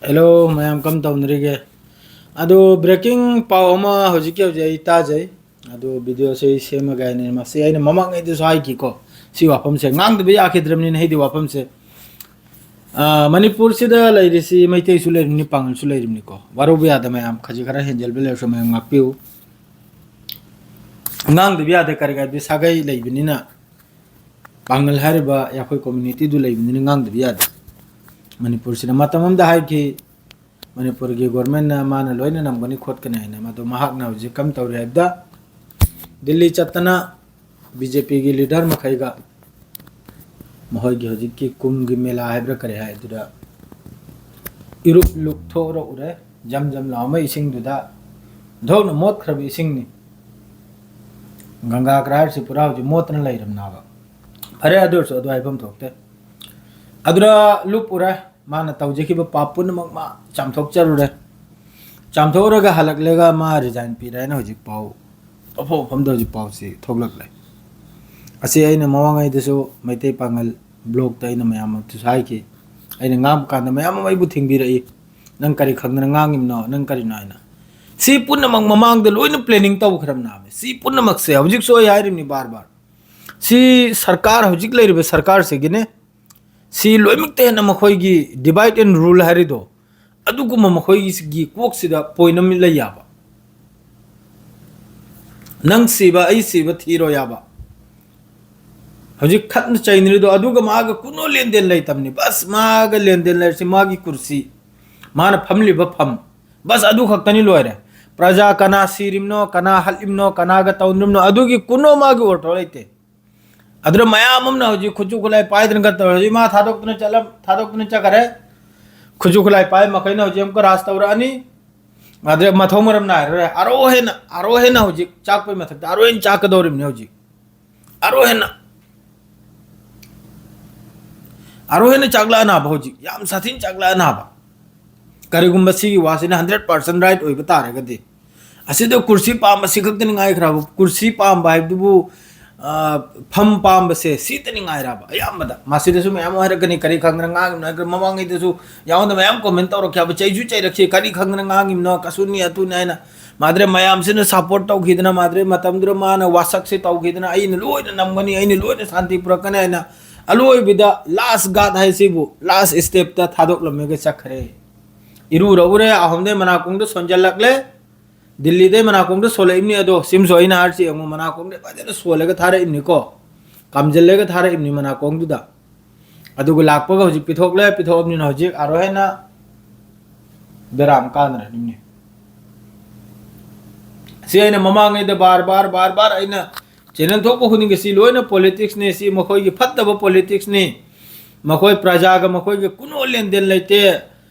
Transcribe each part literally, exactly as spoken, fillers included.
Hello, ꯃꯌꯥꯝ ꯀꯝ ꯇꯧꯅꯔꯤꯒꯦ? ꯑꯗꯨ breaking ꯄꯥꯎ ꯑꯃ ꯍꯧꯖꯤꯛꯀꯤ ꯍꯧꯖꯤꯛ ꯑꯩ ꯇꯥꯖꯩ꯫ ꯑꯗꯨ videoꯁꯦ ꯑꯩ ꯁꯦꯝꯃꯒ ꯍꯥꯏꯅꯤ, ꯃꯁꯤ ꯑꯩꯅ ꯃꯃꯥꯡꯉꯩꯗꯁꯨ ꯍꯥꯏꯈꯤꯀꯣ, ꯁꯤ ꯋꯥꯐꯝꯁꯦ ꯉꯥꯡꯗꯕ ꯌꯥꯈꯤꯗ꯭ꯔꯕꯅꯤꯅ, ꯑꯩꯗꯤ ꯋꯥꯐꯝꯁꯦ, ꯑꯥ, ꯃꯅꯤꯄꯨꯔꯁꯤꯗ ꯂꯩꯔꯤꯁꯤ ꯃꯩꯇꯩꯁꯨ ꯂꯩꯔꯤꯕꯅꯤ, ꯄꯥꯡꯒꯜꯁꯨ ꯂꯩꯔꯤꯕꯅꯤꯀꯣ꯫ ꯋꯥꯔꯧꯕ ꯌꯥꯗ ꯃꯌꯥꯝ, ꯈꯖꯤꯛ ꯈꯔ ꯍꯦꯟꯖꯜꯕ ꯂꯩꯔꯁꯨ ꯃꯌꯥꯝ ꯉꯥꯛꯄꯤꯌꯨ꯫ ꯉꯥꯡꯗꯕ ꯌꯥꯗꯦ, ꯀꯔꯤ ꯀꯔꯤ ꯁꯥꯒꯩ ꯂꯩꯕꯅꯤꯅ, ꯄꯥꯡꯒꯜ ꯍꯥꯏꯔꯤꯕ ꯑꯩꯈꯣꯏ communityꯗꯨ ꯂꯩꯕꯅꯤꯅ ꯉꯥꯡꯗꯕ ꯌꯥꯗꯦ꯫ ꯃꯅꯤꯄꯨꯔꯁꯤꯗ ꯃꯇꯝ ꯑꯃꯗ ꯍꯥꯏꯈꯤ, ꯃꯅꯤꯄꯨꯔꯒꯤ governmentꯅ ꯃꯥꯅ ꯂꯣꯏꯅ ꯅꯝꯒꯅꯤ ꯈꯣꯠꯀꯅꯤ ꯍꯥꯏꯅ꯫ ꯃꯗꯨ ꯃꯍꯥꯛꯅ ꯍꯧꯖꯤꯛ ꯀꯝ ꯇꯧꯔꯤ ꯍꯥꯏꯕꯗ, ꯗꯤꯜꯂꯤ ꯆꯠꯇꯅ BJPꯒꯤ leader ꯃꯈꯩꯒ ꯃꯈꯣꯏꯒꯤ ꯍꯧꯖꯤꯛꯀꯤ ꯀꯨꯝꯒꯤ ꯃꯦꯂꯥ ꯍꯥꯏꯕ꯭ꯔꯥ ꯀꯔꯤ ꯍꯥꯏ, ꯑꯗꯨꯗ ꯏꯔꯨꯞ ꯂꯨꯞꯊꯣꯛꯔꯛꯎꯔꯦ꯫ ꯖꯝ ꯖꯝ ꯂꯥꯎꯕ ꯏꯁꯤꯡꯗꯨꯗ, ꯙꯧꯅ ꯃꯣꯠꯈ꯭ꯔꯕ ꯏꯁꯤꯡꯅꯤ꯫ ꯒꯪꯒꯥ ꯀꯔꯥꯏꯁꯤ ꯄꯨꯔꯥ ꯍꯧꯖꯤꯛ ꯃꯣꯠꯇꯅ ꯂꯩꯔꯝꯅꯦꯕ꯫ ꯐꯔꯦ, ꯑꯗꯨ ꯑꯣꯏꯔꯁꯨ ꯑꯗꯨ ꯍꯥꯏꯐꯝ ꯊꯣꯛꯇꯦ꯫ ꯑꯗꯨꯗ ꯂꯨꯞꯄꯨꯔꯦ꯫ ꯃꯥꯅ ꯇꯧꯖꯈꯤꯕ ꯄꯥꯞ ꯄꯨꯝꯅꯃꯛ ꯃꯥ ꯆꯥꯝꯊꯣꯛꯆꯔꯨꯔꯦ꯫ ꯆꯥꯝꯊꯣꯛꯎꯔꯒ ꯍꯜꯂꯛꯂꯒ ꯃꯥ resign ꯄꯤꯔꯦ ꯍꯥꯏꯅ ꯍꯧꯖꯤꯛ ꯄꯥꯎ, ꯑꯐꯥꯎ ꯑꯐꯝꯗ ꯍꯧꯖꯤꯛ ꯄꯥꯎꯁꯤ ꯊꯣꯛꯂꯛꯂꯦ꯫ ꯑꯁꯤ ꯑꯩꯅ ꯃꯃꯥꯡꯉꯩꯗꯁꯨ ꯃꯩꯇꯩ ꯄꯥꯡꯒꯜ blogꯇ ꯑꯩꯅ ꯃꯌꯥꯝ ꯑꯃꯁꯨ ꯍꯥꯏꯈꯤ꯫ ꯑꯩꯅ ꯉꯥꯡꯕ ꯀꯥꯟꯗ ꯃꯌꯥꯝ ꯑꯃ ꯑꯩꯕꯨ ꯊꯤꯡꯕꯤꯔꯛꯏ, "ꯅꯪ ꯀꯔꯤ ꯈꯪꯗꯅ ꯉꯥꯡꯉꯤꯕꯅꯣ? ꯅꯪ ꯀꯔꯤꯅꯣ?" ꯍꯥꯏꯅ꯫ ꯁꯤ ꯄꯨꯝꯅꯃꯛ ꯃꯃꯥꯡꯗ ꯂꯣꯏꯅ planning ꯇꯧꯈ꯭ꯔꯕꯅꯦ꯫ ꯁꯤ ꯄꯨꯝꯅꯃꯛꯁꯦ ꯍꯧꯖꯤꯛꯁꯨ ꯑꯩ ꯍꯥꯏꯔꯤꯕꯅꯤ ꯕꯥꯔ ꯕꯥꯔ, ꯁꯤ ꯁꯔꯀꯥꯔ, ꯍꯧꯖꯤꯛ ꯂꯩꯔꯤꯕ ꯁꯔꯀꯥꯔꯁꯤꯒꯤꯅꯦ꯫ ꯁꯤ ꯂꯣꯏꯅꯃꯛꯇ ꯍꯦꯟꯅ ꯃꯈꯣꯏꯒꯤ divide and rule ꯍꯥꯏꯔꯤꯗꯣ, ꯑꯗꯨꯒꯨꯝꯕ ꯃꯈꯣꯏꯒꯤ ꯀꯣꯛꯁꯤꯗ point ꯑꯃ ꯂꯩ ꯌꯥꯕ꯫ ꯅꯪ ꯁꯤꯕ, ꯑꯩ ꯁꯤꯕ ꯊꯤꯔꯣ ꯌꯥꯕ꯫ ꯍꯧꯖꯤꯛ ꯈꯠꯅ ꯆꯩꯅꯔꯤꯗꯣ ꯑꯗꯨꯒ ꯃꯥꯒ ꯀꯨꯅꯣ ꯂꯦꯟꯗꯦꯟ ꯂꯩꯇꯕꯅꯤ꯫ ꯕꯁ ꯃꯥꯒ ꯂꯦꯟꯗꯦꯟ ꯂꯩꯔꯤꯁꯤ ꯃꯥꯒꯤ ꯀꯨꯔꯁꯤ, ꯃꯥꯅ ꯐꯝꯂꯤꯕ ꯐꯝ, ꯕꯁ ꯑꯗꯨ ꯈꯛꯇꯅꯤ, ꯂꯣꯏꯔꯦ꯫ ꯄ꯭ꯔꯖꯥ ꯀꯅꯥ ꯁꯤꯔꯤꯕꯅꯣ, ꯀꯅꯥ ꯍꯠꯂꯤꯕꯅꯣ, ꯀꯅꯥꯒ ꯇꯧꯅꯔꯤꯕꯅꯣ, ꯑꯗꯨꯒꯤ ꯀꯨꯅꯣ ꯃꯥꯒꯤ ꯑꯣꯔꯊꯣ ꯂꯩꯇꯦ꯫ ꯑꯗꯨꯅ ꯃꯌꯥꯝ ꯑꯃꯅ ꯍꯧꯖꯤꯛ ꯈꯨꯠꯁꯨ ꯈꯨꯠꯂꯥꯏ ꯄꯥꯏꯗꯅ ꯈꯔ ꯇꯧꯔꯦ꯫ ꯍꯧꯖꯤꯛ ꯃꯥ ꯊꯥꯗꯣꯛꯇꯅ ꯆꯠꯂꯝ-, ꯊꯥꯗꯣꯛꯇꯅ ꯆꯠꯈꯔꯦ꯫ ꯈꯨꯠꯁꯨ ꯈꯨꯠꯂꯥꯏ ꯄꯥꯏ ꯃꯈꯩꯅ ꯍꯧꯖꯤꯛ ꯑꯃꯨꯛꯀ ꯔꯥꯖ ꯇꯧꯔꯛꯑꯅꯤ꯫ ꯑꯗꯨꯗ ꯃꯊꯧ ꯃꯔꯝ ꯅꯥꯏꯔꯔꯣꯏ꯫ ꯑꯔꯣ ꯍꯦꯟꯅ, ꯑꯔꯣ ꯍꯦꯟꯅ ꯍꯧꯖꯤꯛ ꯆꯥꯛꯄꯩ ꯃꯊꯛꯇ ꯑꯔꯣ ꯍꯦꯟꯅ ꯆꯥꯛꯀꯗꯧꯔꯤꯕꯅꯤ ꯍꯧꯖꯤꯛ꯫ ꯑꯔꯣ ꯍꯦꯟꯅ, ꯑꯔꯣ ꯍꯦꯟꯅ ꯆꯥꯛꯂꯛꯑꯅꯕ ꯍꯧꯖꯤꯛ꯫ ꯌꯥꯝ ꯁꯥꯊꯤꯅ ꯆꯥꯛꯂꯛꯑꯅꯕ꯫ ꯀꯔꯤꯒꯨꯝꯕ ꯁꯤꯒꯤ ꯋꯥꯁꯤꯅ hundred percent right ꯑꯣꯏꯕ ꯇꯥꯔꯒꯗꯤ, ꯑꯁꯤꯗ ꯀꯨꯔꯁꯤ ꯄꯥꯝꯕ ꯁꯤ ꯈꯛꯇꯅꯤ ꯉꯥꯏꯈ꯭ꯔꯕ꯫ ꯀꯨꯔꯁꯤ ꯄꯥꯝꯕ ꯍꯥꯏꯕꯗꯨꯕꯨ, ꯑ, ꯐꯝ ꯄꯥꯝꯕꯁꯦ ꯁꯤꯇꯅꯤ ꯉꯥꯏꯔꯕ ꯑꯌꯥꯝꯕꯗ꯫ ꯃꯁꯤꯗꯁꯨ ꯃꯌꯥꯝ ꯑꯃ ꯍꯥꯏꯔꯛꯀꯅꯤ, "ꯀꯔꯤ ꯈꯪꯗꯅ ꯉꯥꯡꯉꯤꯕꯅꯣ?" ꯍꯥꯏꯔꯒ ꯃꯃꯥꯡꯉꯩꯗꯁꯨ ꯌꯥꯎꯅ ꯃꯌꯥꯝ comment ꯇꯧꯔꯛꯈꯤ ꯍꯥꯏꯕ, ꯆꯩꯁꯨ ꯆꯩꯔꯛꯈꯤ, "ꯀꯔꯤ ꯈꯪꯗꯅ ꯉꯥꯡꯉꯤꯕꯅꯣ, ꯀꯁꯨꯅꯤ ꯑꯗꯨꯅꯤ" ꯍꯥꯏꯅ꯫ ꯃꯥꯗ꯭ꯔꯦ ꯃꯌꯥꯝꯁꯤꯅ support ꯇꯧꯈꯤꯗꯅ, ꯃꯥꯗ꯭ꯔꯦ ꯃꯇꯝꯗꯨꯗ ꯃꯥꯅ ꯋꯥꯁꯛꯁꯦ ꯇꯧꯈꯤꯗꯅ, "ꯑꯩꯅ ꯂꯣꯏꯅ ꯅꯝꯒꯅꯤ, ꯑꯩꯅ ꯂꯣꯏꯅ ꯁꯥꯟꯇꯤ ꯄꯨꯔꯛꯀꯅꯤ" ꯍꯥꯏꯅ꯫ ꯑꯂꯣꯏꯕꯤꯗ last guard ꯍꯥꯏꯁꯤꯕꯨ last stepꯇ ꯊꯥꯗꯣꯛꯂꯝꯃꯒ ꯆꯠꯈ꯭ꯔꯦ꯫ ꯏꯔꯨꯔ ꯎꯔꯦ, ꯑꯍꯨꯝꯗꯩ ꯃꯅꯥꯀꯣꯡꯗ ꯁꯣꯟꯖꯜꯂꯛꯂꯦ꯫ ꯗꯤꯜꯂꯤꯗꯩ ꯃꯅꯥꯀꯣꯡꯗ ꯁꯣꯜꯂꯛꯏꯕꯅꯤ ꯑꯗꯣ, ꯁꯤꯝꯁꯨ ꯑꯩꯅ ꯍꯥꯏꯔꯤꯁꯤ ꯌꯦꯡꯉꯨ, ꯃꯅꯥꯀꯣꯡꯗ ꯐꯖꯅ ꯁꯣꯜꯂꯒ ꯊꯥꯔꯛꯏꯕꯅꯤꯀꯣ, ꯀꯥꯝꯖꯤꯜꯂꯒ ꯊꯥꯔꯛꯏꯕꯅꯤ ꯃꯅꯥꯀꯣꯡꯗꯨꯗ꯫ ꯑꯗꯨꯒ ꯂꯥꯛꯄꯒ ꯍꯧꯖꯤꯛ ꯄꯤꯊꯣꯛꯂꯦ, ꯄꯤꯊꯣꯛꯑꯕꯅꯤꯅ ꯍꯧꯖꯤꯛ ꯑꯥꯔꯣꯍꯦꯟꯅ ꯕꯦꯔꯥꯝ ꯀꯥꯟꯅꯔꯅꯤꯅꯦ꯫ ꯁꯤ ꯑꯩꯅ ꯃꯃꯥꯡꯉꯩꯗ ꯕꯥꯔ ꯕꯥꯔ, ꯕꯥꯔ ꯕꯥꯔ ꯑꯩꯅ channel ꯊꯣꯛꯄ ꯈꯨꯗꯤꯡꯒꯤ ꯁꯤ ꯂꯣꯏꯅ politicsꯅꯤ, ꯁꯤ ꯃꯈꯣꯏꯒꯤ ꯐꯠꯇꯕ politicsꯅꯤ꯫ ꯃꯈꯣꯏ ꯄ꯭ꯔꯖꯥꯒ ꯃꯈꯣꯏꯒ ꯀꯨꯅꯣ ꯂꯦꯟꯗꯦꯟ ꯂꯩꯇꯦ꯫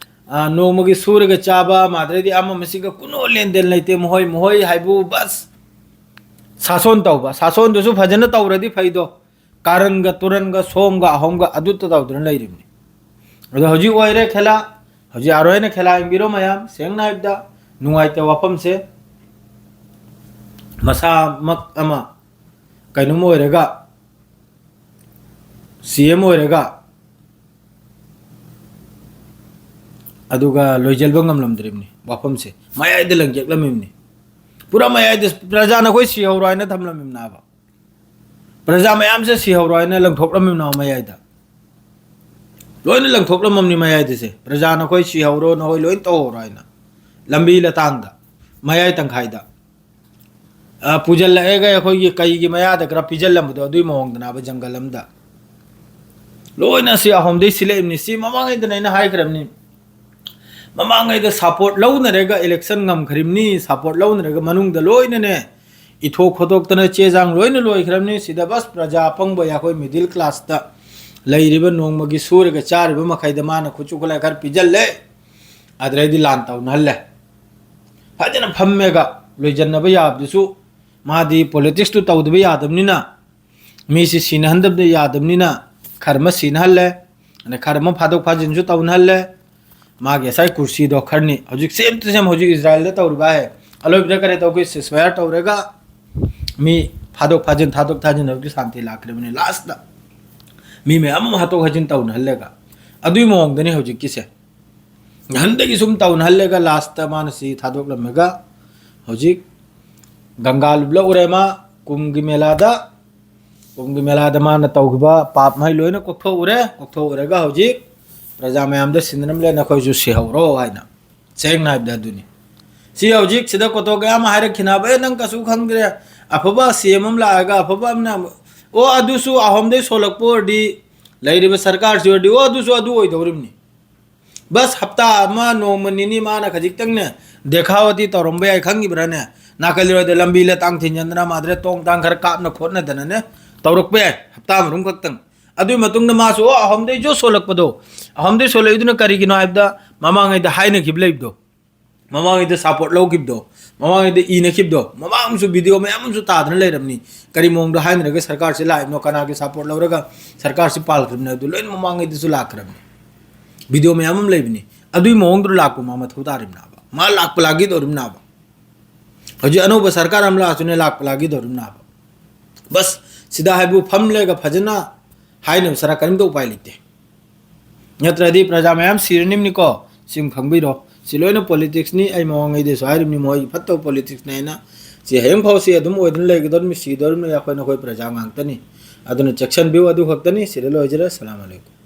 ꯑ, ꯅꯣꯡꯃꯒꯤ ꯁꯨꯔꯒ ꯆꯥꯕ, ꯃꯥꯗ꯭ꯔꯗꯤ ꯑꯃ ꯃꯁꯤꯒ ꯀꯨꯅꯣ ꯂꯦꯟꯗꯦꯟ ꯂꯩꯇꯦ꯫ ꯃꯈꯣꯏ, ꯃꯈꯣꯏ ꯍꯥꯏꯕꯨ ꯕꯁ ꯁꯥꯁꯣꯟ ꯇꯧꯕ, ꯁꯥꯁꯣꯟꯗꯨꯁꯨ ꯐꯖꯅ ꯇꯧꯔꯗꯤ ꯐꯩꯗꯣ꯫ ꯀꯥꯔꯟꯒ ꯇꯨꯔꯟꯒ ꯁꯣꯝꯒ ꯑꯍꯣꯝꯒ ꯑꯗꯨꯇ ꯇꯧꯗꯨꯅ ꯂꯩꯔꯤꯕꯅꯤ꯫ ꯑꯗꯣ ꯍꯧꯖꯤꯛ ꯑꯣꯏꯔꯦ ꯈꯦꯂꯥ, ꯍꯧꯖꯤꯛ ꯑꯥꯔꯣꯍꯦꯟꯅ ꯈꯦꯂꯥ ꯌꯦꯡꯕꯤꯔꯣ ꯃꯌꯥꯝ, ꯁꯦꯡꯅ ꯍꯥꯏꯕꯗ ꯅꯨꯡꯉꯥꯏꯇꯕ ꯋꯥꯐꯝꯁꯦ꯫ ꯃꯁꯥꯃꯛ ꯑꯃ ꯀꯩꯅꯣꯝ ꯑꯣꯏꯔꯒ, ꯁꯤ ꯑꯦꯝ ꯑꯣꯏꯔꯒ, ꯑꯗꯨꯒ ꯂꯣꯏꯖꯤꯟꯕ ꯉꯝꯂꯝꯗ꯭ꯔꯤꯕꯅꯤ ꯋꯥꯐꯝꯁꯦ꯫ ꯃꯌꯥꯏꯗ ꯂꯪꯖꯦꯛꯂꯝꯃꯤꯕꯅꯤ꯫ ꯄꯨꯔꯥ ꯃꯌꯥꯏꯗ ꯄ꯭ꯔꯖꯥꯅ ꯑꯩꯈꯣꯏ ꯁꯤꯍꯧꯔꯣ ꯍꯥꯏꯅ ꯊꯝꯂꯝꯃꯤꯕꯅꯦꯕ꯫ ꯄ꯭ꯔꯖꯥ ꯃꯌꯥꯝꯁꯦ ꯁꯤꯍꯧꯔꯣ ꯍꯥꯏꯅ ꯂꯪꯊꯣꯛꯂꯝꯃꯤꯕꯅꯦꯕ ꯃꯌꯥꯏꯗ꯫ ꯂꯣꯏꯅ ꯂꯪꯊꯣꯛꯂꯝꯃꯕꯅꯤ ꯃꯌꯥꯏꯗꯁꯦ꯫ ꯄ꯭ꯔꯖꯥ ꯅꯈꯣꯏ ꯁꯤꯍꯧꯔꯣ, ꯅꯈꯣꯏ ꯂꯣꯏ ꯇꯧꯍꯧꯔꯣ ꯍꯥꯏꯅ꯫ ꯂꯝꯕꯤ ꯂꯇꯥꯡꯗ, ꯃꯌꯥꯏ ꯇꯪꯈꯥꯏꯗ꯫ ꯑ, ꯄꯨꯁꯤꯜꯂꯛꯑꯒ ꯑꯩꯈꯣꯏꯒꯤ ꯀꯩꯒꯤ ꯃꯌꯥꯗ ꯈꯔ ꯄꯤꯖꯜꯂꯝꯕꯗꯣ, ꯑꯗꯨꯒꯤ ꯃꯑꯣꯡꯗꯅꯦꯕ ꯖꯪꯒꯜ ꯑꯃꯗ꯫ ꯂꯣꯏꯅ ꯁꯤ ꯑꯍꯨꯝꯗꯩ ꯁꯤꯜꯂꯛꯏꯕꯅꯤ꯫ ꯁꯤ ꯃꯃꯥꯡꯉꯩꯗꯅ ꯑꯩꯅ ꯍꯥꯏꯈ꯭ꯔꯕꯅꯤ꯫ ꯃꯃꯥꯡꯉꯩꯗ support ꯂꯧꯅꯔꯒ election ꯉꯝꯈ꯭ꯔꯤꯕꯅꯤ꯫ Support ꯂꯧꯅꯔꯒ ꯃꯅꯨꯡꯗ ꯂꯣꯏꯅꯅꯦ ꯏꯊꯣꯛ ꯈꯣꯠꯇꯣꯛꯇꯅ ꯆꯦ ꯆꯥꯡ ꯂꯣꯏꯅ ꯂꯣꯏꯈ꯭ꯔꯕꯅꯤ꯫ ꯁꯤꯗ ꯕꯁ ꯄ꯭ꯔꯖꯥ ꯑꯄꯪꯕ ꯑꯩꯈꯣꯏ middle classꯇ ꯂꯩꯔꯤꯕ ꯅꯣꯡꯃꯒꯤ ꯁꯨꯔꯒ ꯆꯥꯔꯤꯕ ꯃꯈꯩꯗ ꯃꯥꯅ ꯈꯨꯠꯁꯨ ꯈꯨꯠꯂꯥꯏ ꯈꯔ ꯄꯤꯖꯜꯂꯦ꯫ ꯑꯗꯨꯗꯩꯗꯤ ꯂꯥꯟ ꯇꯧꯅꯍꯜꯂꯦ꯫ ꯐꯖꯅ ꯐꯝꯃꯦꯒ ꯂꯣꯏꯖꯟꯅꯕ ꯌꯥꯕꯗꯨꯁꯨ ꯃꯥꯗꯤ politicsꯇꯨ ꯇꯧꯗꯕ ꯌꯥꯗꯕꯅꯤꯅ, ꯃꯤꯁꯤ ꯁꯤꯅꯍꯟꯗꯕꯗ ꯌꯥꯗꯕꯅꯤꯅ ꯈꯔ ꯑꯃ ꯁꯤꯅꯍꯜꯂꯦ, ꯑꯗꯩ ꯈꯔ ꯑꯃ ꯐꯥꯗꯣꯛ ꯐꯥꯖꯤꯟꯁꯨ ꯇꯧꯅꯍꯜꯂꯦ꯫ ꯃꯥꯒꯤ ꯉꯁꯥꯏ ꯀꯨꯔꯁꯤꯗꯣ ꯈꯔꯅꯤ꯫ ꯍꯧꯖꯤꯛ same to same ꯍꯧꯖꯤꯛ ꯏꯖꯔꯥꯏꯜꯗ ꯇꯧꯔꯤꯕ ꯍꯥꯏ꯫ ꯑꯂꯣꯏꯕꯗ ꯀꯔꯤ ꯇꯧꯒꯦ? Ceasefire ꯇꯧꯔꯒ ꯃꯤ ꯐꯥꯗꯣꯛ ꯐꯥꯖꯤꯟ, ꯊꯥꯗꯣꯛ ꯊꯥꯖꯤꯟ, ꯍꯧꯖꯤꯛ ꯁꯥꯟꯇꯤ ꯂꯥꯛꯈ꯭ꯔꯕꯅꯤ꯫ ꯂꯥꯁꯇ ꯃꯤ ꯃꯌꯥꯝ ꯑꯃ ꯍꯥꯠꯇꯣꯛ ꯍꯥꯠꯆꯤꯟ ꯇꯧꯅꯍꯜꯂꯦꯒ, ꯑꯗꯨꯒꯤ ꯃꯑꯣꯡꯗꯅꯤ ꯍꯧꯖꯤꯛꯀꯤꯁꯦ꯫ ꯅꯍꯥꯟꯗꯒꯤ ꯁꯨꯝ ꯇꯧꯅꯍꯜꯂꯦꯒ, ꯂꯥꯁꯇ ꯃꯥꯅ ꯁꯤ ꯊꯥꯗꯣꯛꯂꯝꯃꯒ ꯍꯧꯖꯤꯛ ꯒꯪꯒꯥ ꯂꯨꯞꯂꯛꯎꯔꯦ ꯃꯥ꯫ ꯀꯨꯝꯒꯤ ꯃꯦꯂꯥꯗ, ꯀꯨꯝꯒꯤ ꯃꯦꯂꯥꯗ ꯃꯥꯅ ꯇꯧꯈꯤꯕ ꯄꯥꯞ ꯃꯍꯩ ꯂꯣꯏꯅ ꯀꯣꯛꯊꯣꯛꯎꯔꯦ꯫ ꯀꯣꯛꯊꯣꯛꯎꯔꯒ ꯍꯧꯖꯤꯛ ꯄ꯭ꯔꯖꯥ ꯃꯌꯥꯝꯗ ꯁꯤꯟꯅꯔꯝꯂꯦ, "ꯅꯈꯣꯏꯁꯨ ꯁꯤꯍꯧꯔꯣ" ꯍꯥꯏꯅ꯫ ꯁꯦꯡꯅ ꯍꯥꯏꯕꯗ ꯑꯗꯨꯅꯤ꯫ ꯁꯤ ꯍꯧꯖꯤꯛ ꯁꯤꯗ ꯀꯣꯇꯣ ꯀꯌꯥ ꯑꯃ ꯍꯥꯏꯔꯛꯈꯤꯅꯕ, "ꯑꯦ, ꯅꯪ ꯀꯩꯁꯨ ꯈꯪꯗ꯭ꯔꯦ, ꯑꯐꯕ ꯁꯤ ꯑꯦꯝ ꯑꯃ ꯂꯥꯛꯑꯒ ꯑꯐꯕ ꯑꯃꯅ ꯑꯃꯨꯛ-", ꯑꯣ, ꯑꯗꯨꯁꯨ ꯑꯍꯣꯝꯗꯩ ꯁꯣꯜꯂꯛꯄ ꯑꯣꯏꯔꯗꯤ, ꯂꯩꯔꯤꯕ ꯁꯔꯀꯥꯔꯁꯤ ꯑꯣꯏꯔꯗꯤ, ꯑꯣ, ꯑꯗꯨꯁꯨ ꯑꯗꯨ ꯑꯣꯏꯗꯧꯔꯤꯕꯅꯤ꯫ ꯕꯁ ꯍꯞꯇꯥ ꯑꯃ, ꯅꯣꯡꯃ ꯅꯤꯅꯤ ꯃꯥꯅ ꯈꯖꯤꯛꯇꯪꯅꯦ ꯗꯦꯈꯥꯋꯥꯇꯤ ꯇꯧꯔꯝꯕ ꯌꯥꯏ, ꯈꯪꯉꯤꯕ꯭ꯔꯥꯅꯦ? ꯅꯥꯀꯜꯂꯣꯏꯗ ꯂꯝꯕꯤ ꯂꯇꯥꯡ ꯊꯤꯟꯖꯟꯗꯅ, ꯃꯥꯗ꯭ꯔꯦ ꯇꯣꯡ ꯇꯥꯡ ꯈꯔ ꯀꯥꯞꯅ ꯈꯣꯠꯅꯗꯅꯅꯦ ꯇꯧꯔꯛꯄ ꯌꯥꯏ, ꯍꯞꯇꯥ ꯑꯃꯔꯣꯝ ꯈꯛꯇꯪ꯫ ꯑꯗꯨꯒꯤ ꯃꯇꯨꯡꯗ ꯃꯥꯁꯨ, "ꯑꯣ, ꯑꯍꯣꯝꯗꯩ ꯖꯣ ꯁꯣꯜꯂꯛꯄꯗꯣ, ꯑꯍꯣꯝꯗꯩ ꯁꯣꯜꯂꯛꯏꯗꯨꯅ ꯀꯔꯤꯒꯤꯅꯣ ꯍꯥꯏꯕꯗ, ꯃꯃꯥꯡꯉꯩꯗ ꯍꯥꯏꯅꯈꯤꯕ ꯂꯩꯕꯗꯣ, ꯃꯃꯥꯡꯉꯩꯗ ꯁꯞꯄꯣꯔꯠ ꯂꯧꯈꯤꯕꯗꯣ, ꯃꯃꯥꯡꯉꯩꯗ ꯏꯅꯈꯤꯕꯗꯣ, ꯃꯃꯥꯡꯁꯨ ꯚꯤꯗꯤꯑꯣ ꯃꯌꯥꯝ ꯑꯃꯁꯨ ꯇꯥꯗꯅ ꯂꯩꯔꯕꯅꯤ꯫ ꯀꯔꯤ ꯃꯑꯣꯡꯗ ꯍꯥꯏꯅꯔꯒ ꯁꯔꯀꯥꯔꯁꯤ ꯂꯥꯛꯏꯕꯅꯣ, ꯀꯅꯥꯒꯤ ꯁꯞꯄꯣꯔꯠ ꯂꯧꯔꯒ ꯁꯔꯀꯥꯔꯁꯤ ꯄꯥꯜꯈ꯭ꯔꯕꯅꯣ ꯍꯥꯏꯕꯗꯨ ꯂꯣꯏꯅ ꯃꯃꯥꯡꯉꯩꯗꯁꯨ ꯂꯥꯛꯈ꯭ꯔꯕꯅꯤ꯫ ꯚꯤꯗꯤꯑꯣ ꯃꯌꯥꯝ ꯑꯃ ꯂꯩꯕꯅꯤ꯫ ꯑꯗꯨꯒꯤ ꯃꯑꯣꯡꯗꯨꯗ ꯂꯥꯛꯄ ꯃꯥ ꯃꯊꯧ ꯇꯥꯔꯤꯕꯅꯦꯕ꯫ ꯃꯥ ꯂꯥꯛꯄ ꯂꯥꯛꯈꯤꯗꯧꯔꯤꯕꯅꯦꯕ꯫ ꯍꯧꯖꯤꯛ ꯑꯅꯧꯕ ꯁꯔꯀꯥꯔ ꯑꯃ ꯂꯥꯛꯑꯁꯨꯅꯦ, ꯂꯥꯛꯄ ꯂꯥꯛꯈꯤꯗꯧꯔꯤꯕꯅꯦꯕ꯫ ꯕꯁ, ꯁꯤꯗ ꯍꯥꯏꯕꯨ ꯐꯝꯂꯒ ꯐꯖꯅ ꯍꯥꯏꯅꯕ ꯁꯔꯥ ꯀꯔꯤꯝꯇ ꯎꯄꯥꯏ ꯂꯩꯇꯦ꯫ ꯅꯠꯇ꯭ꯔꯗꯤ ꯄ꯭ꯔꯖꯥ ꯃꯌꯥꯝ ꯁꯤꯔꯅꯤꯕꯅꯤꯀꯣ, ꯁꯤꯃ ꯈꯪꯕꯤꯔꯣ꯫ ꯁꯤ ꯂꯣꯏꯅ ꯄꯣꯂꯤꯇꯤꯛꯁꯅꯤ꯫ ꯑꯩ ꯃꯃꯥꯡꯉꯩꯗꯁꯨ ꯍꯥꯏꯔꯤꯕꯅꯤ, ꯃꯣꯏ ꯐꯠꯇꯕ ꯄꯣꯂꯤꯇꯤꯛꯁꯅꯦ ꯍꯥꯏꯅ꯫ ꯁꯤ ꯍꯌꯦꯡ ꯐꯥꯎ ꯁꯤ ꯑꯗꯨꯝ ꯑꯣꯏꯗꯨꯅ ꯂꯩꯒꯗꯧꯔꯤꯕꯅꯤ, ꯁꯤꯗꯧꯔꯤꯕꯅꯤ꯫ ꯑꯩꯈꯣꯏ ꯅꯈꯣꯏ ꯄ꯭ꯔꯖꯥ ꯉꯥꯛꯇꯅꯤ꯫ ꯑꯗꯨꯅ ꯆꯦꯛꯁꯤꯟꯕꯤꯌꯨ꯫ ꯑꯗꯨ ꯈꯛꯇꯅꯤ꯫ ꯁꯤꯗ ꯂꯣꯏꯖꯔꯦ꯫ ꯁꯂꯥꯝ ꯑꯂꯩꯀꯨꯝ꯫